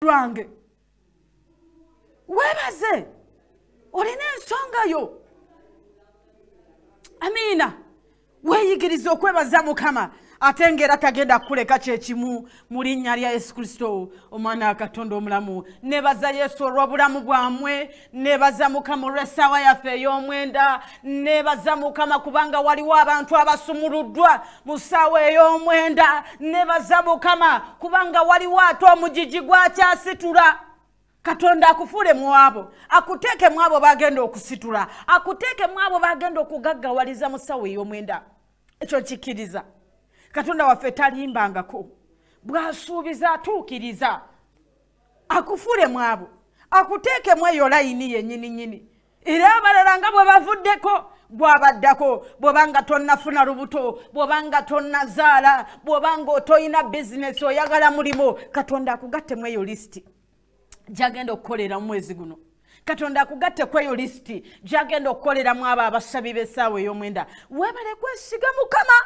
Lwange weebaze, olina ensonga yo. Amiina. Weeyigiriza okwebaza Mukama, ate ng'era tagenda kukuleka kyekimu mu linnya lya Yesu Kristo omwana wa Katonda omulamu. Nebaza Yesu olw'obulamu bwammwe, nebaza Mukama olw'essaawa yaffe ey'omwenda, nebaza Mukama kubanga waliwo abantu abasumuluddwa mu ssaawa ey'omwenda, nebaza Mukama kubanga waliwo ate omugigi gwakyasitula. Katonda akufuule mu abo, akuteeke mu abo bagenda okusitula, akuteeke mu abo bagenda okugaggawaliza mu ssaawa ey'omwenda. Ekyo kikkiriza. Katonda waffe talimbangako, bw'asuubiza atuukiriza. Akufuule mu abo, akuteekemu eyo layini yennyini nnyini. Era abalala nga bwe bavuddeko bw'abaddako, bw'obanga tonnafuna lubuto, bw'obanga tonnazaala, bw'obanga toyina bizinesi oyagala mulimu, Katonda akugattemu eyo lisiti gy'agenda okukolera mu mwezi guno. Katonda akugatte ku eyo lisiti gy'agenda okukoleramu abo abasabi b'essaawa ey'omwenda. Weebale kwesiga Mukama,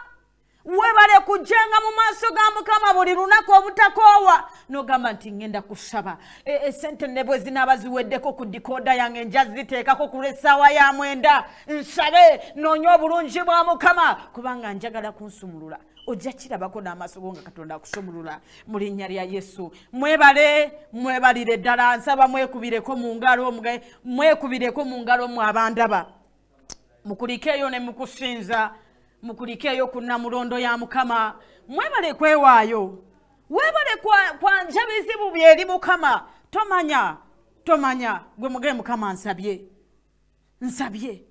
weebale kujjanga mu maaso ga Mukama buli lunaku obutakoowa n'ogamba nti ŋŋenda kusaba. Esente ne bwe zinaaba ziweddeko ku dikooda yange nja ziteekako ku lw'essaawa ya mwenda, nsabe noonye obulungi bwa Mukama kubanga njagala kunsumulula. Ojja kirabako n'amaaso go nga Katonda akusumulula mu linnya lya Yesu. Mwebale, mwebalire ddala. Nsaba mwekubireko mu ngalo, mwekubireko mu ngalo mwe abandaba. Mukulikeeyo ne mukusinza, mukulikeeyo ku nnamulondo ya Mukama. Mwebale kwewaayo, weebale kwanja bizibu byeri Mukama. Tomanya, tomanya gwe mugee Mukama nsabye, nsabye.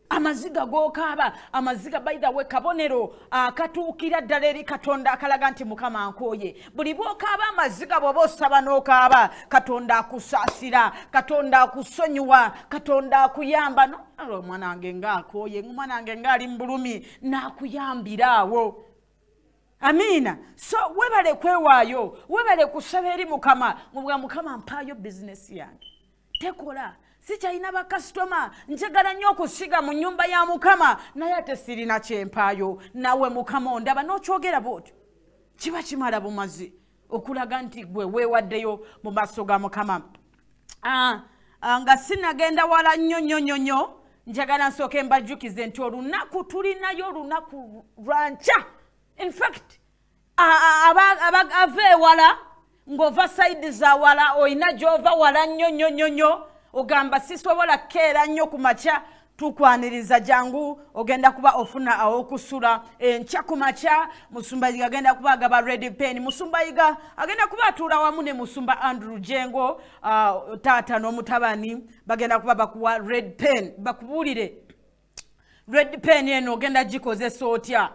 Amaziga g'okaaba, amaziga by the way kabonero akatuukira ddala eri Katonda akalaga nti Mukama nkooye. Buli bw'okaaba amaziga, bw'oba osaba n'okaaba, Katonda akusaasira, Katonda akusonyiwa, Katonda akuyamba. No, omwana wange ng'akooye, omwana wange ng'ali mu bulumi, n'akuyambira awo. Amiina. So weebale kwewaayo, weebale kusaba eri Mukama. Mubwa Mukama mpaayo bizinesi yange tekola, sikyalina bakasitoma, njagala nnyo okusiga mu nnyumba ya Mukama naye ate sirina kyempaayo. Nawe Mukama ondaba, n'okyogera bw'otyo kiba kimala bumazi okulaga nti gwe weewaddeyo mu maaso ga Mukama. Nga sinagenda wala nnyo nnyo nnyo nnyo, njagala nsooke mbajjukize nti olunaku tulinayo olunaku lwankya. In fact, ava ewala ng'ova sayidi za wala, olina gy'ova wala nnyo nnyo nnyo nnyo, ogamba sisobola kukeera nnyo ku makya, tukwaniriza jangu, ogenda kuba ofuna awokusula enkya ku makya. Musumba Yiga agenda kuba agaba red pen. Musumba Yiga agenda kuba atuula wamu ne Musumba Andrew Jengo, taata n'omutabani, bagenda kuba bakuwa red pen, bakubuulire red pen eno ogenda gikozesa otya.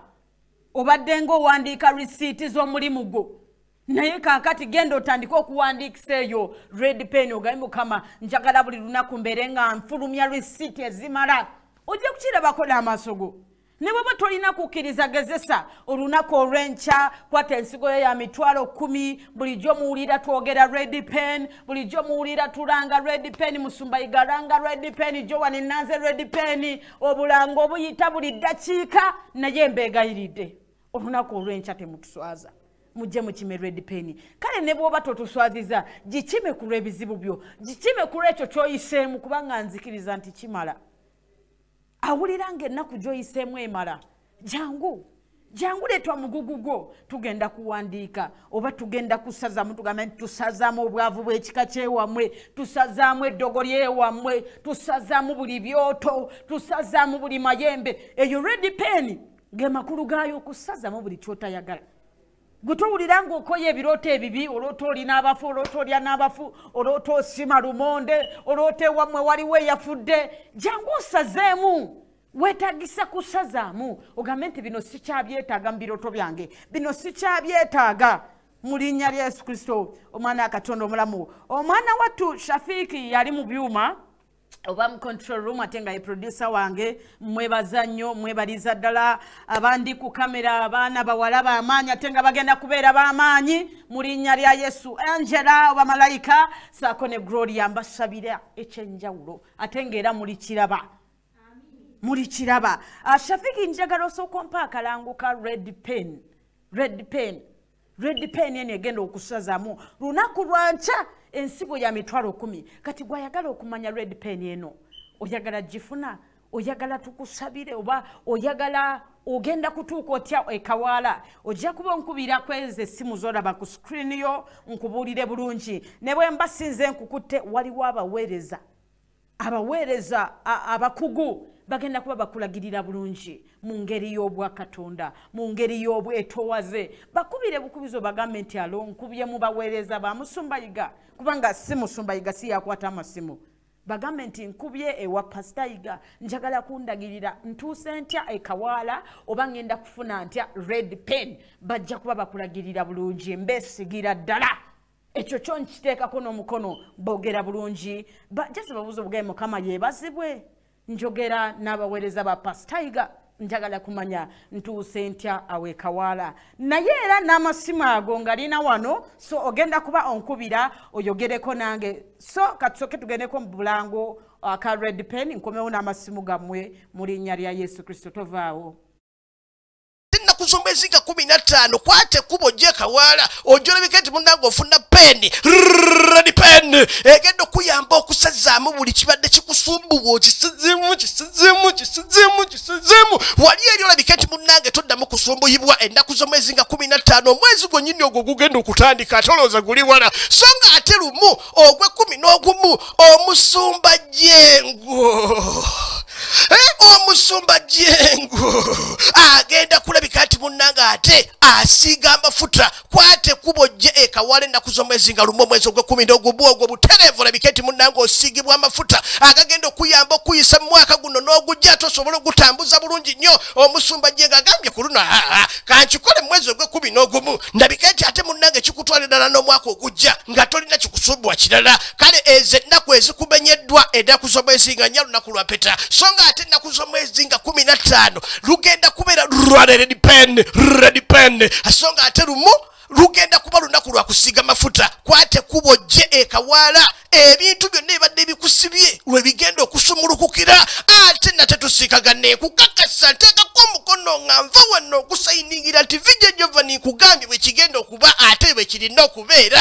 Obadde ng'owandiika risiiti z'omulimu gwo, naye kaakati genda otandike okuwandiikisa eyo red pen, ogambe Mukama njagala buli lunaku mbeere nga nfulumya risiiti ezimala. Ojja kukirabako n'amaaso go. Ne bw'oba tolina kukkiriza, gezesa olunaku olw'enkya, kwata ensigo yo ya 100,000. Bulijjo muwulira twogera red pen, bulijjo muwulira tulanga red pen, Musumba Yiga alanga red pen, Joan Nanze red pen, obulango obuyita buli ddakiika, naye mbeegayiridde olunaku olw'enkya temutuswaza, mujje mukime red pen. Kale ne bw'oba totuswaziza, gikime ku lw'ebizibu byo, gikime ku lw'ekyo ky'oyiseemu, kubanga nzikiriza nti kimala. Awulira ng'ennaku gy'oyiseemu emala, jangu, jangu leetwa mugugu gwo, tugenda kuwandiika oba tugenda kusazamu, tugambe nti tusazaamu obwavu bw'ekika kyewammwe, tusazaamu eddogo lyewammwe, tusazaamu buli byoto, tusazaamu buli mayembe. Eyo red pen ge makulu gaayo, okusazamu buli ky'otayagala. Gwe towulira ng'okoye ebirooto ebibi, oloota oli n'abafu, oloota olya n'abafu, oloota osima lumonde, oloota ewammwe waliwo eyafudde, jangu osazeemu. Weetagisa kusazaamu, ogambe nti bino sikyabyetaaga mu birooto byange, bino sikyabyetaaga mu linnya lya Yesu Kristo omwana wa Katonda omulamu. Omwana wattu Shafiiki yali mu byuma oba mu control room, ate nga ye producer wange, mwebaza nnyo, mwebaliza ddala. Abandi ku kamera abaana bawala b'amaanyi ate nga bagenda kubeera b'amaanyi mu linnya lya Yesu, Angela oba Malayika saako ne Gloria, mbasabira ekyenjawulo ate ng'era muli kiraba, muli kiraba. Shafiki, njagala osooka ompa akalango ka red pen, red pen, Red pen eno egenda okusazaamu lunaku lwankya ensigo ya 100,000. Kati gwayagala okumanya red pen eno, oyagala gifuna, oyagala tukusabire, oba oyagala ogenda kutuuka otya ekawaala, ojja kuba onkubira kweze essimu z'olaba ku screen yo nkubuulire bulungi. Ne bwe mba sinze nkukutte, waliwo abaweereza abakugu bagenda kuba bakulagirira bulungi mu ngeri y'obwakatonda, mu ngeri y'obwetowaze. Bakubire bukubizo bagambe nti alo nkubye mu baweereza ba Musumba Yiga, kubanga si Musumba Yiga si yakwata amasimu. Bagambe nti nkubye ewa Pastor Yiga, njagala kundagirira ntuuse ntya ekawaala oba ngenda kufuna ntya red pen. Bajja kuba bakulagirira bulungi, mbesigira ddala. Ekyo kyo nkiteekako n'omukono, boogera bulungi. Jasi babuuza obugaye Mukama yeebazibwe. Njogera n'abaweereza ba Pastor Yiga, njagala kumanya ntuuse ntya awo ekawaala. Naye era n'amasimu ago ngalina wano, so ogenda kuba onkubira oyogereko nange. So katusooke tugendeko mu bulango aka red pen, nkomewo n'amasimu gammwe mu linnya lya Yesu Kristo. Tovaawo. Ennaku z'omwezi nga 15 kwata ekkubo ojje ekawaala, ojja olabike nti munnange ofuna peni, red pen egenda okuyamba okusazaamu buli kibadde kikusumbuwa, okisizimu kisizimu kisizimu kisizimu. Wali eri olabike nti munnange toddamu kusumbuyibwa. Ennaku z'omwezi nga 15 omwezi gwennyini ogwo gugenda okutandika, ate olowooza guli wala. So nga ate lumu ogw'ekkumi n'ogumu omusumba Jengo, omusumba Jengo agenda kulabika nti munnange ate asiiga amafuta. Kwata ekkubo ojje ekawaala ennaku z'omwezi nga lumu omwezi ogw'ekkumi n'ogumu ogwo butereevu, olabike nti munnange osiigibwa amafuta agagenda okuyamba okuyisa mu mwaka guno n'ogujja, ate osobole ogutambuza bulungi nnyo. Omusumba Jengo agambye ku luno, kankikole mu mwezi ogw'ekkumi n'ogumu, ndabike nti ate munnange kikutwala ddala n'omwaka ogujja nga tolina kikusumbuwa kirala. Kale ezo ennaku ezikumenyeddwa, ennaku z'omwezi nga 4 lunaku lwa mpeta, so nga ate ennaku z'omwezi nga 15 lugenda kubeera lwa red pen, red pen. So nga ate lumu lugenda kuba lunaku lwa kusiiga mafuta. Kwata ekkubo ojje ekawaala, ebintu byonna ebibadde bikusibye lwe bigenda okusumulukukira. Ate nate tusiikagane, nkukakasa nteekako omukono nga nva wano okusayiningira nti VJ Giovanni nkugambye bwe kigenda okuba ate bwe kirina okubeera.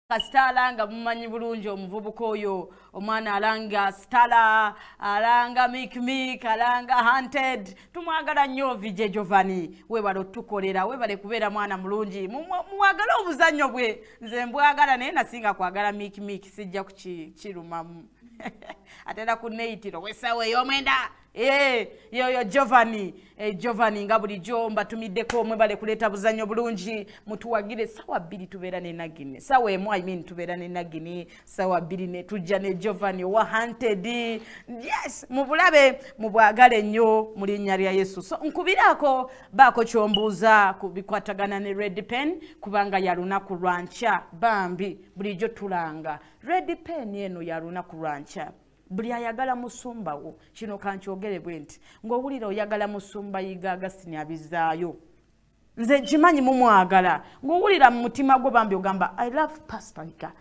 Kasita alanga mumanyi bulungi omuvubuka oyo, omwana alanga Stala, alanga Mick Mick, alanga Hunted. Tumwagala nnyo VJ Giovanni, weebale otukolera, weebale kubeera mwana mulungi. Muwagale obuzannyo bwe, nze mbwagala naye nasinga kwagala Mick Mick, sijja kukirumamu. Atera kunneeyitira ow'essaawa ey'omwenda. Yoyo Giovanni, Giovanni nga bulijjo mbatumiddeko, mwebale kuleeta buzannyo bulungi, mutuwagire. Ssaawa 2 tubeera ne Nagini, ssaawa 1 I mean tubeera ne Nagini, ssaawa 2 ne tujja ne Giovanni owa Hunted. Yes, mubulabe mubwagale nnyo mu linnya lya Yesu. So nkubirako baako ky'ombuuza ku bikwatagana ne red pen, kubanga ya lunaku lwa nkya. Bambi bulijjo tulanga red pen eno ya lunaku lwa nkya. Buli ayagala musumba wo, kino kankyogere bwe nti, ng'owulira oyagala Musumba Yiga Augustine abizaayo, nze nkimanyi mumwagala, ng'owulira mu mutima gwo bambi ogamba I love Pastor Yiga,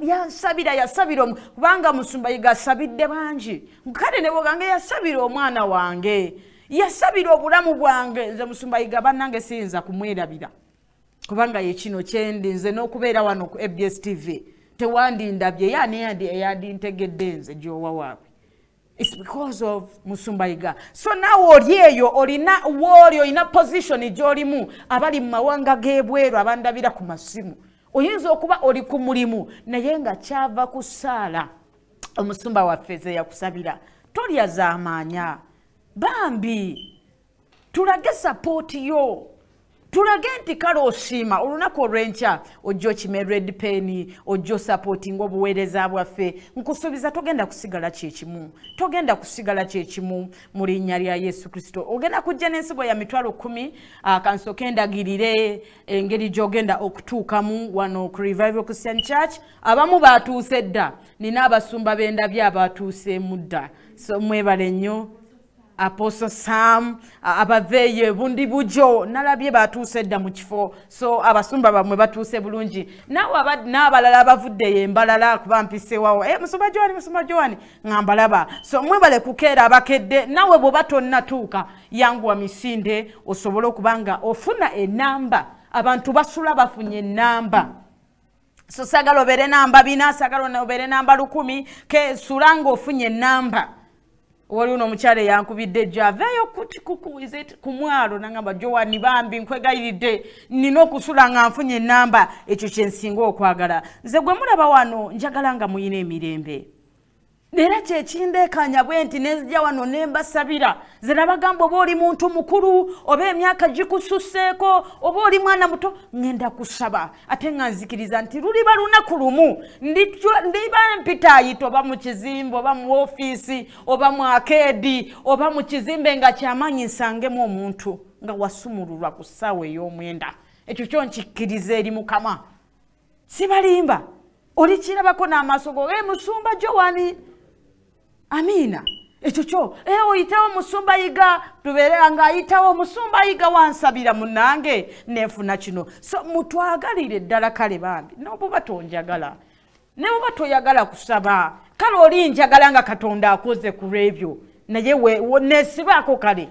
yansabira, yasabira, kubanga Musumba Yiga asabidde bangi. Kale ne bw'ogange yasabira omwana wange, yasabira obulamu bwange, nze Musumba Yiga bannange siyinza kumwerabira, kubanga ye kino kyendi nze n'okubeera wano ku ABS TV tewandindabye, yani eyandintegedde nze gy'owa waabwe. It's because of Musumba Yiga. So naawe oli eyo olina wooli, olina position gy'olimu, abali mu mawanga g'ebweru abandabira ku masimu, oyinza okuba oli ku mulimu naye nga kyava ku ssaala omusumba waffe ze yakusabira. Tolya zaamaanya bambi, tulage sapooti yo, tulage nti kale osiima olunaku olw'enkya ojja okime red pen, ojja osapootinga obuweereza bwaffe. Nkusuubiza togenda kusigala kyekimu, togenda kusigala kyekimu mu linnya lya Yesu Kristo. Ogenda kujja n'ensigo ya 10,000. Kansooke ndagirire engeri gy'ogenda okutuukamu wano ku Revival Christian Church. Abamu baatuuse dda, nina abasumba b'endabye abatuuseemu dda, so mwebale nnyo. Apostle Sam, abaveeye bundi bujo nalabye batuuse dda mu kifo, so abasumba bamwe batuuse bulungi. Nawe n'abalala abavuddeyo embalala kuba mpisewawo, musumba Joan, musumba Joan nga mbalaba. So mwebale kukeera abakedde. Nawe bw'oba tonnatuuka yanguwa misinde osobole okuba nga ofuna enamba. Abantu basula bafunye enamba. So sagala obeere namba 4, sagala obeere namba 1000, ke sula ng'ofunye enamba. Waliwo n'omukyala eyankubidde jjo aveeyo ku mwalo nangamba, Joan bambi nkwegayiridde nina okusula nga nfunye enamba. Ekyo kye nsinga okwagala. Nze gwe mulaba wano njagala nga muyina emirembe, era kyekindeekanya bwe nti nenzija wano ne mbasabira. Nze nabagamba oba oli muntu mukulu, oba emyaka gikususseeko, oba oli mwana muto, ŋŋenda kusaba. Ate nga nzikiriza nti luliba lunaku lumu ndiba mpitaayita oba mu kizimbe oba mu ofiisi oba mu akeedi oba mu kizimbe nga kyamaanyi, nsangemu omuntu nga wasumululwa ku ssaawa ey'omwenda. Ekyo kyo nkikkiriza eri Mukama, sibalimba. Olikirabako n'amaaso go, musumba Joan, amiina. Ekyo kyo oyitawo musumba Yiga, tubeere nga ayitawo musumba Yiga wansabira munnange nenfuna kino. So mutwagalire ddala. Kale bambi n'obuba tonjagala, ne bwoba toyagala kusaba, kale oli njagala nga Katonda akoze ku lw'ebyo, naye neesibaako. Kale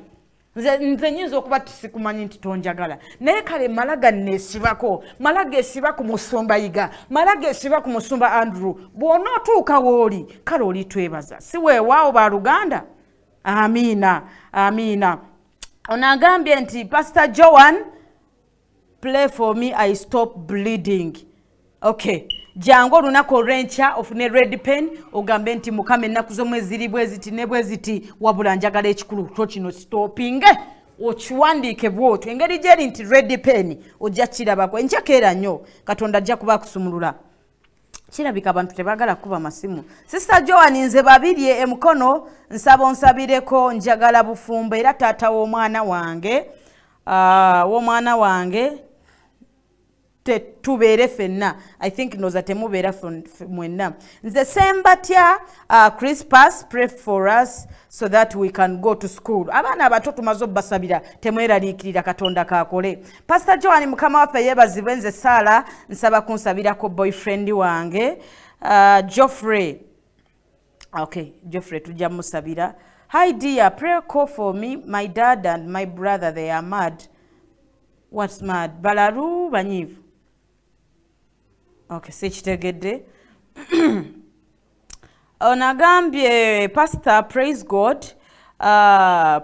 nze nyinza okuba tisikumanyi nti tonjagala, naye kale malaga neesibako, malaga esiba ku musumba Yiga, malaga esiba ku musumba Andrew. Bw'onootuuka w'oli kale oli twebaza, si weewaawo baluganda. Amiina, amiina. Ono agambye nti Pastor Joan, play for me, I stop bleeding. Okay, jangu olunaku olw'enkya ofune red pen, ogambe nti Mukama ennaku z'omwezi ziri bwe ziti ne bwe ziti, wabula njagala ekikulukuto kino stopinge. Okiwandiike bw'otyo engeri gyeri nti red pen ojja kirabako. Enkya keera nnyo, Katonda ajja kuba akusumulula. Kirabika abantu tebaagala kuba masimu. Sister Joan, nze Babirye emukono, nsaba onsabireko, njagala bufumbo era taata w'omwana wange, w'omwana wange tetubeere ffenna. I think noza temubeera mwenna. Nze Sembatya Crispus, pray for us so that we can go to school. Abaana abato tumaze obbasabira, temweraliikirira, Katonda kakole. Pastor Joan, Mukama waffe yeebazibwe. Nze Saala, nsaba kunsabirako boyfriend wange, Geoffrey. Okay, Geoffrey tujja musabira. Hi dear, pray call for me, my dad and my brother, they are mad. What's mad? Balalu banyivu. Okay, sikitegedde. Ono agambye, Pastor, praise God.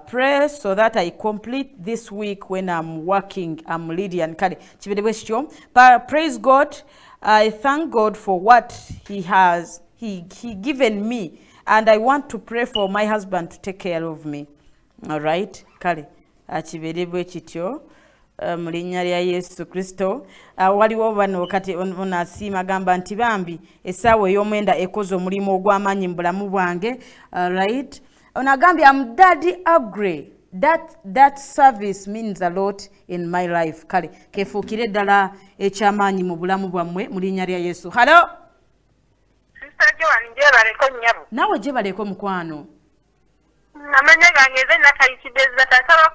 Pray so that I complete this week when I'm working. I'm Lydian. Kale kibeere bwe kityo. Praise God. I thank God for what he has he given me, and I want to pray for my husband to take care of me. All right, kale kibeere bwe kityo, mu linnya lya Yesu Kristo. Waliwo bano kati ono asiima, agamba nti bambi essaawa ey'omwenda ekoze omulimu ogw'amaanyi mu bulamu bwange. Right, ono agambye, am daddy agree that service means a lot in my life. Kale kefuukire ddala ekyamaanyi mu bulamu bwammwe mu linnya lya Yesu. Halo. Sister Joan, gyebaleko nnyabo. Naawe gyebaleko mukwano. Amanya gange nze Nakayitidde Zata, nsaba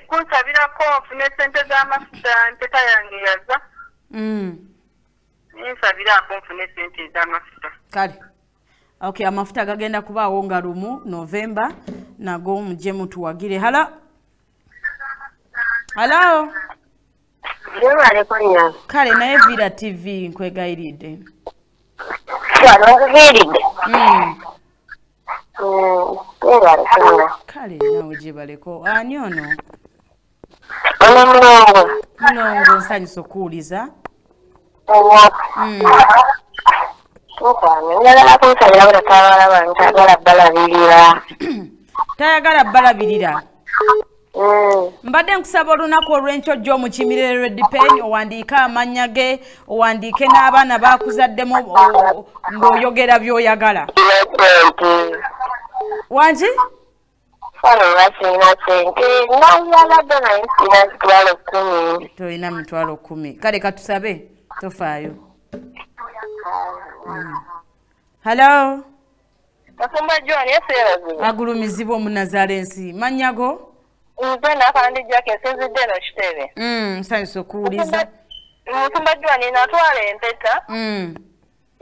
kunsabirako nfune sente z'amafuta, mpeta yange yaza. Nsabirako nfune sente z'amafuta. Kale. Okay, amafuta gagenda kubaawo nga 1 Novemba, nago mujje mutuwagire. Halo. Halo. Gyebaleko nnyabo. Kale naye Vira TV nkwegayiridde. Wano nkuviiridde. Kale nawe gyebaleko. Ani ono? Ono Mulongo. Mulongo, nsanyusa okuwuliza. Njagala kunsabira butatawala bange, tayagala balabirira. Tayagala balabirira. Mbadde nkusaba olunaku olw'enkya ojja omukimire red pen, owandiike amannya ge, owandiike n'abaana bakuzaddemu ng'oyogera by'oyagala. Wangi? Tolina 10,000. Kale katusabe, tofaayo. Hello. Musumba John, Yesu yeebazibwe. Agulumizibwa Omunazalensi. Manyago? Nze Nakandi Jackie, nsinzidde eno Kitebe. Nsanyuse okuwuliza. Musumba John, natwala empeta.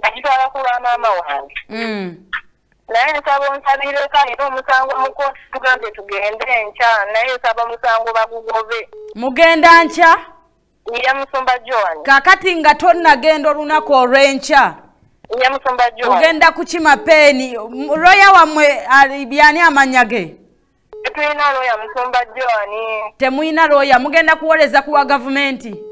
Nagitwala ku lwa maama wange. Naye nsaba onsabireko, alina omusango mu kkooti, tugambye tugende enkya, naye nsaba omusango bagugobe. Mugenda nkya? Ye Musumba John. Kaakati nga tonnagenda olunaku olw'enkya. Ye Musumba John. Ogenda kukima peeni. Looya wammwe byani amannya ge? Tetulina looya Musumba John. Temulina looya, mugenda kuwoleza kuwa gavumenti?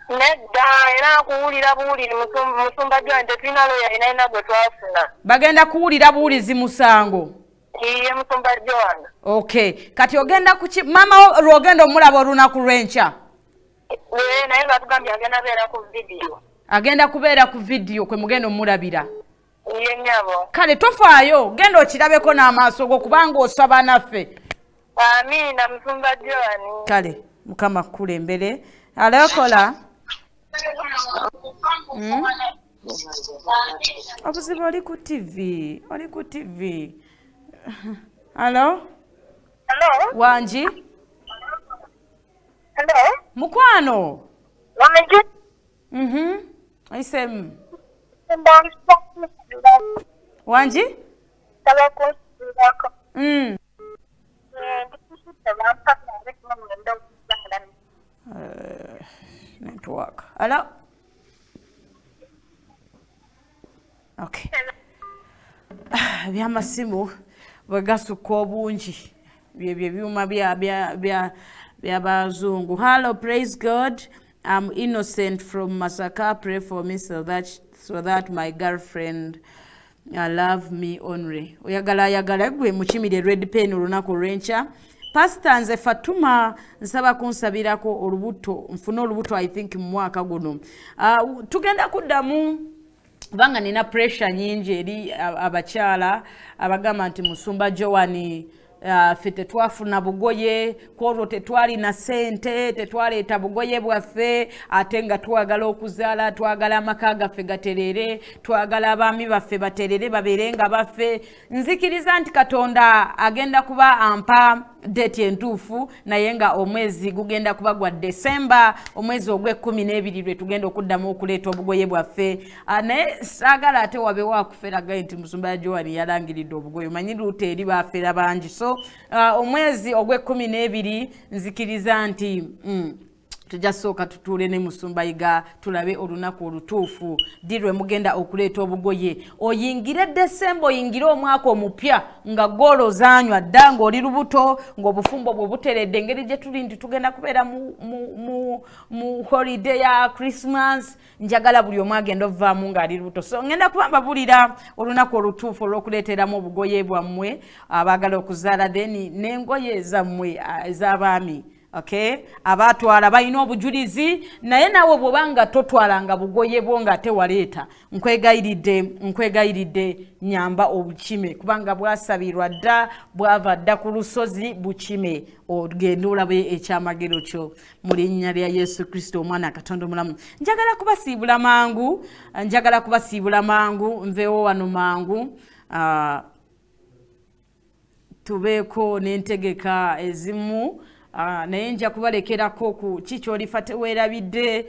Nedda, era kuwulira buwuliri Musumba John, tetulina looya yenna gwe twafuna. Bagenda kuwulira buwulizi musango? Ye Musumba John. Okay, kati ogenda kuki maama lw'ogenda omulaba olunaku lw'enkya? Naye batugambye agenda beera ku vidiyo. Agenda kubeera ku vidiyo kwe mugenda omulabira. Ye nnyabo. Kale tofaayo, genda okirabeko n'amaaso go kubanga osaba naffe. Amiina Musumba John. Kale Mukama akkulembere. Alokola. Obuzibu oli ku TV, oli ku TV. Alo? Hello? Wangi? Hello? Mukwano? Wangi? Aisem. Wangi? Network. Hello? Okay. Ebyamasimu bwe gasukka obungi byebyo ebyuma by'abazungu. Hello, praise God. I'm Innocent from Masaka. Pray for me so that my girlfriend love me only. Oyagala ayagala gwe mukimire red pen olunaku olw'enkya. Pastor nze Fatuma nsaba kunsabirako olubuto, nfune olubuto I think mu mwaka guno. Tugenda kuddamu kubanga nina pressure nyingi eri abakyala abagamba nti Musumba Joan ffe tetwafuna bugoye, kwolwo tetwalina ssente, tetwaleeta bugoye bwaffe, ate nga twagala okuzaala, twagala amaka gaffe gaterere, twagala abaami baffe baterere babeere nga baffe. Nzikiriza nti Katonda agenda kuba ampa date entuufu, naye nga omwezi gugenda kuba gwa December, omwezi ogw'e12 lwe tugenda okuddamu okuleeta obugoye bwaffe. Naye saagala ate wabeewo akuferaga nti Musumba Joan yalangiridde obugoye, omanyi luuta eri baafera bangi. So omwezi ogw'e12 nzikiriza nti tujja sooka tutuule ne Musumba Yiga tulabe olunaku olutuufu ddi lwe mugenda okuleeta obugoye. Oyingire Desemba, oyingire omwaka omupya nga goolo zaanywa dda, ng'oli lubuto, ng'obufumbo bwe buteredde. Engeri gye tuli nti tugenda kubeera mu holiday ya Christmas, njagala buli omu agenda ovaamu ng'ali lubuto. So ngenda kuba mbabulira olunaku olutuufu olw'okuleeteramu obugoye bwammwe abaagala okuzaala, then n'engoye zammwe ez'abaami. Okay, abatwala balina obujulizi, naye naawe bw'obanga totwalanga bugoye bwo nga tewaleeta, nkwegayiridde nyamba obukime, kubanga bwasabirwa dda, bwava dda ku lusozi, bukime ogende olabe ekyamagero kyo mu linnya lya Yesu Kristo omwana Katonda omulamu. Njagala kubasiibula mangu, nveewo wano mangu, tubeeko n'entegeka ezimu. Naye nja kubalekerako ku kikyolifa teweerabidde,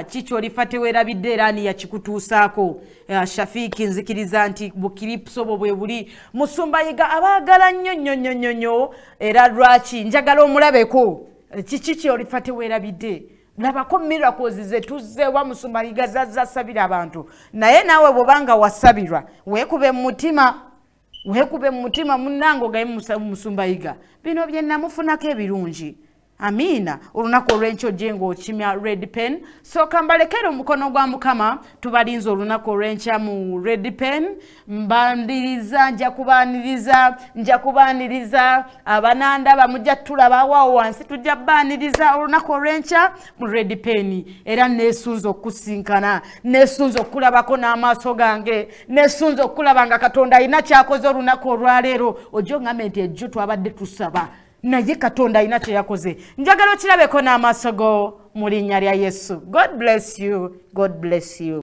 kikyolifa teweerabidde era ani yakikutuusaako. Shafiiki nzikiriza nti bukiripuso bwo bwe buli. Musumba Yiga abaagala nnyo nnyo nnyo nnyo nnyo, era lwaki njagala omulabeko kiki kyolifa teweerabidde. Labako miracles ze tuzzeewa Musumba Yiga zazza asabira abantu, naye naawe bw'obanga wasabirwa weekube mu mutima, weekube mu mutima munnange ogaye Musumba Yiga bino bye namufunako ebirungi. Amiina. Olunaku olw'enkya ojje ng'okimya red pen. Sooka mbalekere omukono gwa Mukama, tubalinze olunaku olw'enkya mu red pen. Mbaniriza, nja kubaaniriza abanandaba mujja tulaba awo wansi, tujja baaniriza olunaku olw'enkya mu red pen. Era neesunze okusinkana, neesunze okulabako n'amaaso gange, neesunze okulaba nga Katonda alina ky'akoze olunaku olwaleero. Ojje oŋŋambe nti ejjo twabadde tusaba, naye Katonda alina kye yakoze. Njagala okirabeko n'amaaso go mu linnya lya Yesu. God bless you. God bless you.